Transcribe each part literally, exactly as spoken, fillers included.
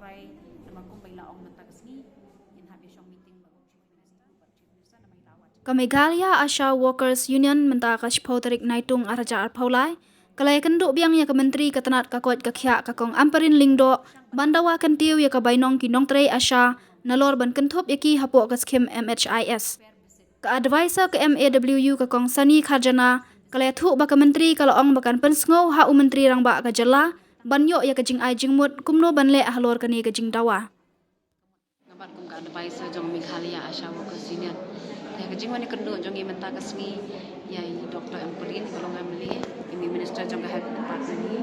Try namar kumba i la ong mynta ka sngi, ngin hap ïa shong meeting bad u Chief Minister, bad Chief Minister namar i la wad. Ka Meghalaya ASHA Workers Union mynta ka shiphew tarik Naitung ar hajar arphew lai ka la ïakynduh biang ïa ka Myntri ka tnat ka koit ka khiah ka Kong Ampareen Lyngdoh ban dawa kyntiew ïa ka bainong ki nongtrei ASHA nalor ban kynthup ïa ki hapoh ka skhim M H I S. Ka advisor ka M A W U ka Kong Sani Kharjana ka la ïathuh ba ka Myntri ka la ong ba kan pynsngew ha u Myntri Rangbah ka jylla ban ïoh ïa ka jingai jingmut kumno ban leh halor kane ka jingdawa. Nga bat kum ka advisor jong Meghalaya ASHA Workers Union. Te ka jingwan ïakynduh jong ngi mynta ka sngi ïa i Doctor Ampareen, ka long M L A, i Minister jong ka Health Department hi.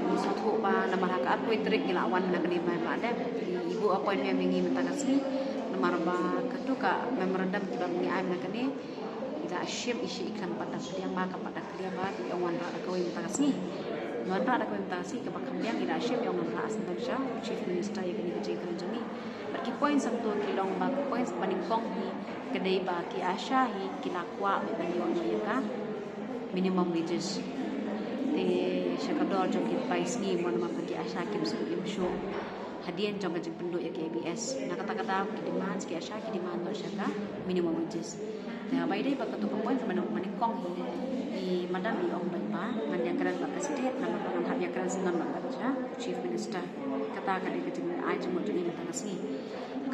Ngi sngewthuh ba namar ha ka arphew tarik ngi la wan na kane ba la dep. I, i buh appointment ïa ngi mynta ka sngi namar ba katu ka memorandum kaba ngi ai mynta kane, i la shim i shi i khlem pat da pdiang ba ka pat da pdiang ba i ong wanrah da kawei mynta ka sngi. Wanrah da kawei mynta ka sngi kaba kham biang i la shim i ong wanrah sngewbha sha Chief Minister ïa kane ka jingkren jong ngi. Bad ki points hangto ki long ba ki points ba nyngkong hi ka dei ba ki ASHA hi ki la kwah ban ïoh ïa ka minimum wages. Te sha ka dor jong ki bai sngi mo namar ba ki ASHA kim shu im shuh hadien jong ka jingpynduh ïa ki A B S. Na kata ka daw ki demands ki ASHA ki demand noh sha ka minimum wages. Te haba ïadei bad katu ka point kaba nyngkong hi, i madam i ong bad ba ngan ïakren bad ka state, namar ba ngan hap ïakren syndon bad ka Chief Minister. Kata ka dei ka jingai jingmut jong ngi mynta ka sngi.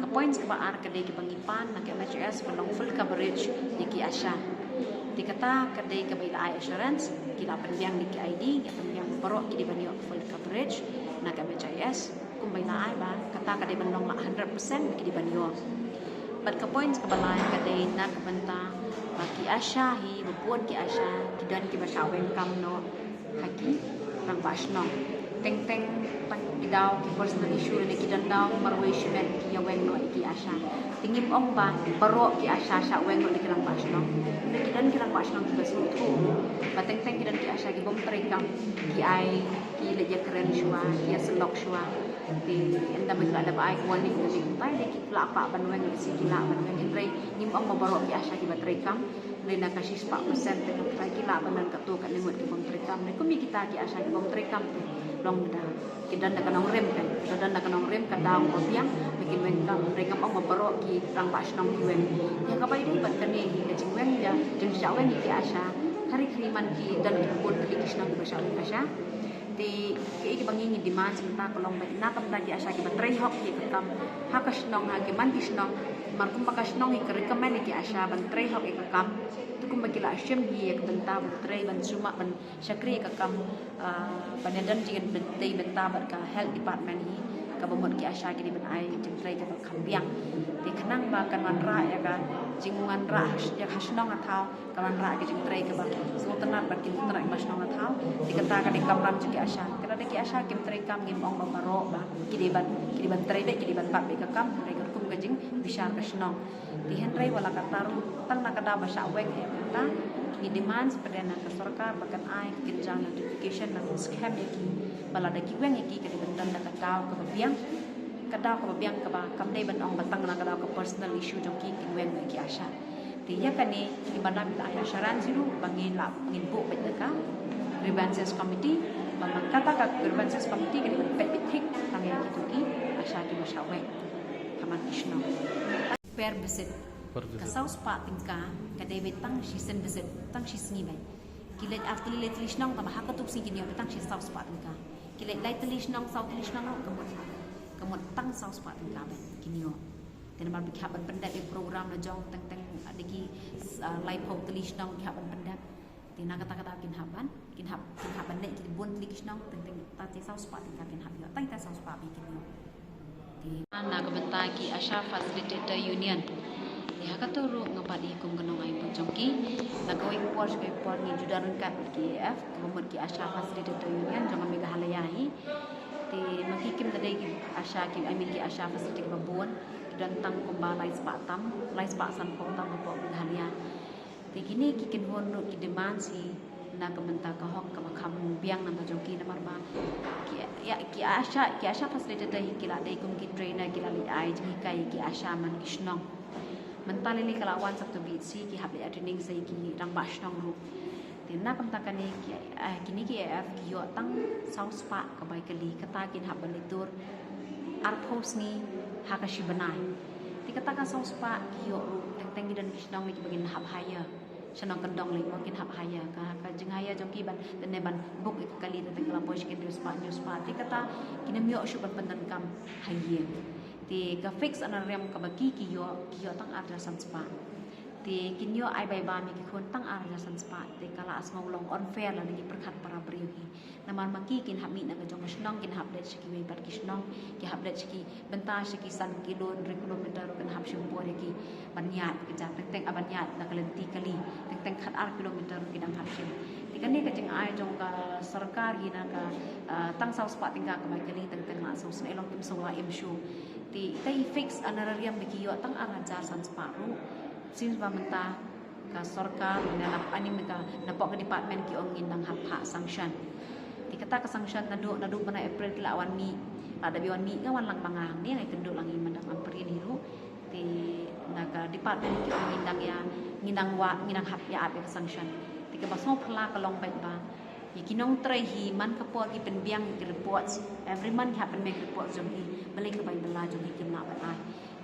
Ka points kaba ar ka dei kaba ngi pan na ka M H I S ban long full coverage ïa ki ASHA. Te kata ka dei kaba i la ai assurance, ki la pynbiang da ki I D, ki pynbiang baroh ki dei ban ïoh full coverage na ka M H I S. Kumba i la ai ba kata ka dei ban long la hundred percent ba ki dei ban ïoh. Bad ka points kaba lai ka dei na ka bynta ba ki ASHA hi, ba bun ki ASHA ki don kiba shah weng kam noh ha ki rangbah shnong. Teng teng tang ki daw ki personal issue ne ki don daw marwei shimet ki ïa weng noh ïa ki ASHA. Te ngim ong ba baroh ki ASHA shah weng noh da ki rangbah shnong. Hynrei ki don ki rangbah shnong kiba sngewthuh ba teng teng ki don ki ASHA ki bym trei kam, ki ai, ki leit ïakren shuwa, ki ïasyllok shuwa. Te ynda ba ki la dep ai ka warning ka dei kumta, dei ki lah pat ban weng, dei ki lah ban weng. Hynrei ngim ong ba baroh ki ASHA kiba trei kam. Hynrei na ka shispah percent te kumta ki lah ban don katto katne ngut ki bym trei kam. Hynrei kum ïa kita ki ASHA ki bym trei kam te long da ki don da ka nongrim, ka don da ka nongrim, ka daw kaba biang ba kin weng kam. Hynrei ngam ong ba baroh ki rangbah shnong ki weng. Ïa kaba ïadei bad kane hi ka jingweng ïa, jingshah weng ïa ki ASHA, khari khari man ki don ki bun tylli ki shnong kiba shah weng ASHA. Te kaei kaba ngi ngi demand mynta ka long ba na ka bynta ki ASHA kiba trei hok ïa ka kam ha ka shnong, ha ki man ki shnong, namar kumba ka shnong hi ka recommend ïa ki ASHA ban trei hok ïa ka kam. Te kumba ki la shim hi ïa ka bynta ban trei, ban sumar, ban shakri ïa ka kam, ah, ban ïadon jingïadei bynta bad ka health department hi, kaba mut ki ASHA ki dei ban ai jingtrei kaba kham biang. Te khnang ba kan wanrah ïa ka jingwanrah ïa ka shnong ha thaw, ka wanrah ka jingtrei kaba sngewtynnat bad kin tynnat ba shnong ha thaw. Te kata ka dei kamram jong ki ASHA. Kata dei ki ASHA kim trei kam ngim ong ba baroh ba ki dei ban, ki dei ban trei beit, ki dei ban bat beit ka kam, hynrei ka kum ka jingbishar ka shnong. Te hynrei wat la katta ruh, tang na ka daw ba shah weng hi mynta, ngi demand pat na ka sorkar ba kan ai ka kynja notification na ka skhem ïa ki ba lada ki weng ïa ki ka dei ban don da ka daw kaba biang, ka daw kaba biang kaba kam dei ban ong ba tang na ka daw ka personal issue jong ki kin weng ïa ki ASHA. Te ïa kane i madam i la ai assurance ruh ba ngin la, ngin buh beit da ka grievances committee, ba man kata ka grievances committee ka dei ban peit beit thik tang ïa kito ki ASHA kiba shah weng ha man ki shnong. Per visit. Per visit. Ka saw spah tyngka ka dei beit tang shisien visit, tang shi sngi beit. Ki leit ar tylli lai tylli shnong tangba ha kato ka sngi kin ïoh beit tang shi saw spah tyngka. Ki leit lai tylli shnong, saw tylli shnong ruh ka mut, ka mut tang saw spah tyngka beit kin ïoh. Te namar ba ki hap ban pyndep ïa program la jong teng teng, ah, da ki, ah, laiphew tylli shnong ki hap ban pyndep. Te na kata kata kin hap ban, kin hap, kin hap ban leit ki bun tylli ki shnong, teng teng ta te saw spah tyngka kin hap ïoh, tang te saw spah beit kin ïoh. Te na ka bynta ki ASHA Facilitator Union. Te ha kato ruh nga bat hi kum ka nongai bud jong ki. Na kawei ka por sha kawei ka por ngi ju don ryngkat bad ki A F, kaba mut ki ASHA Facilitator Union jong ka Meghalaya hi. Te ma ki kim da dei ki ASHA ki, I mean ki ASHA facilitator kiba bun, ki don tang kumba lai spah tam, lai spah sanphew tam hapoh Meghalaya. Te kine ki kynhun ruh ki demand hi na ka bynta ka hok kaba kham biang na ka bynta jong ki namar ba ki, ïa, ki ASHA, ki ASHA facilitator hi ki la dei kum ki trainer, ki la leit ai jinghikai ki ASHA man ki shnong. Mynta lei lei ka la wan sa katu B H C ki hap leit ai training sa ïa ki rangbah shnong ruh. Te na ka bynta kane ki, eh, kine ki A F ki ïoh tang saw spah ka bai kali, kata kin hap ban leit tur arphew sngi ha ka shi bnai. Te kata ka saw spah ki ïoh ruh, teng teng ki don ki shnong kiba kin hap hire. Shnong kyndong lei mo kin hap hire, ka, ka jinghire jong ki ban, ne ban book ïa ka kali, teng teng ka la poi shi kynriw spah hynñiew spah. Te kata kin ym ïoh shuh ban pyndonkam ha ïing. Te ka fix honorarium kaba ki, ki ïoh, ki ïoh tang ar hajar san spah. Te kin ïoh ai bai bam ïa ki khun tang ar hajar san spah. Te ka la sngew long unfair lada ngi pyrkhat para briew hi. Namar ma ki kin hap mih na ka jong ka shnong, kin hap leit sha kiwei pat ki shnong, ki hap leit sha ki bynta sha ki san kilo, hynriew kilometer ruh kin hap shim por ïa ki ban ïaid ka jaka, teng teng, ah, ban ïaid na ka lynti kali, teng teng khat ar kilometer ruh ki dang hap shim. Te kane ka jingai jong ka sorkar hi na ka, ah, tang saw spah tyngka ka bai kali, teng teng la saw snem long kim saw la im shuh. Te ita i fix honorarium ba ki ïoh tang ar hajar san spah ruh, since ba mynta ka sorkar ne na, ani, ka, na pok ka department ki ong ngin dang hap phah sanction. Te kata ka sanction naduh, naduh bnai April ki la wan mih, la dep ïa wan mih, nga wan lang ma nga hangne, nga ïakynduh lang ïa i Madam Ampareen hi ruh. Te na ka department ki ong ngin dang ïa, ngin dang wad, ngin dang hap ïa ap ïa ka sanction. Te kaba sngewphylla ka long beit ba ïa ki nongtrei hi man ka por ki pynbiang ki reports, every month ki hap pynbiang ki reports jong ki, balei ka bai bylla jong ki kim lah ban ai.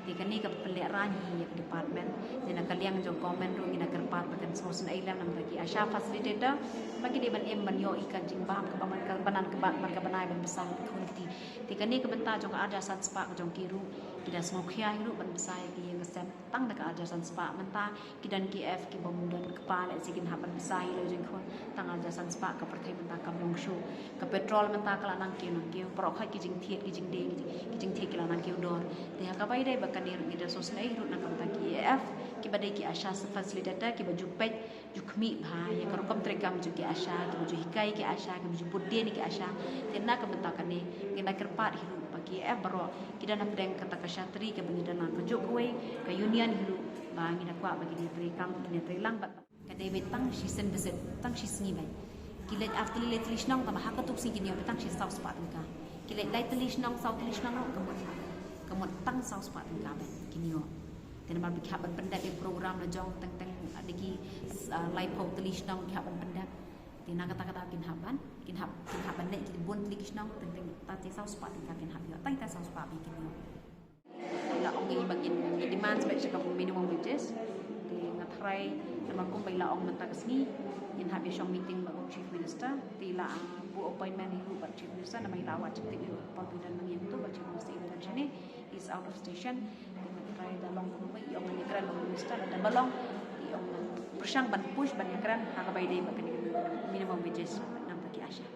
Te kane ka pynlehrain hi ïa ka department, ne na ka liang jong government ruh ngi na kyrpad ba kan sngewsynei lem namar ki ASHA facilitator ba ki dei ban im ban ïoh ïa ka jingbam kaba man ka, ban, kaba man ka bnai ban bsa ïa ki khun ki kti. Te kane ka bynta jong ka ar hajar san spah ka jong ki ruh, ki da sngewkhia hi ruh ban bsa ïa ki ïing ka sem tang da ka ar hajar san spah. Mynta ki don ki F, ki bym don kpa, lehse kin hap ban bsa ïa la jong ki khun tang ar hajar san spah. Ka pyrthei mynta kam long shuh. Ka petrol mynta ka la nang kiew nang kiew, baroh khoit ki jingthied, ki jingdie, ki jing, ki jingthied ki la nang kiew dor. Te ha kaba ïadei bad kane ruh ngi da sngewsynei ruh na ka bynta ki F, kiba dei ki ASHA facilitator, kiba ju peit ju khmih bha ïa ka rukom treikam jong ki ASHA, kiba ju hikai ki ASHA, kiba ju bud dien ki ASHA. Te na ka bynta kane ngi da kyrpad hi ruh ba ki F baroh ki don hapdeng kata ka shatri kaba ngi don lang, kajuh kawei ka union hi ruh, ba ngi da kwah ba kine treikam, kine treilang bad ka dei beit tang shisien beit, tang shisngi beit. Ki leit ar tylli lai tylli shnong, tangba ha kato ka sngi kin ïoh beit tang shi saw spah tyngka. Ki leit lai tylli shnong, saw tylli shnong ruh ka mut, ka mut tang saw spah tyngka beit kin ïoh. Te namar ba ki hap ban pyndep ïa ka program la jong, teng teng da ki, ah, laiphew tylli shnong ki hap ban pyndep. Te na kata kata kin hap ban, kin hap, kin hap ban leit ki bun tylli ki shnong, teng teng ta te saw spah tyngka kin hap ïoh, tang te saw spah beit kin ïoh. Te la ong ïa i ba ngin, ngin demand beit sha ka minimum wages. Te nga tharai namar kumba i la ong mynta ka sngi ngin hap ïa shong meeting bad u Chief Minister. Te i la, ah, buh appointment hi ruh bad Chief Minister namar i la wad shaphrang ïa u por ba i don nang ïa uto, bad Chief Minister i la don shane, is out of station. Te nga tharai da long kumba i ong ngan ïakren bad u Minister, lada ba long i ong ngan pyrshang ban push ban ïakren ha kaba ïadei bad kane ka minimum wages namar ki ASHA.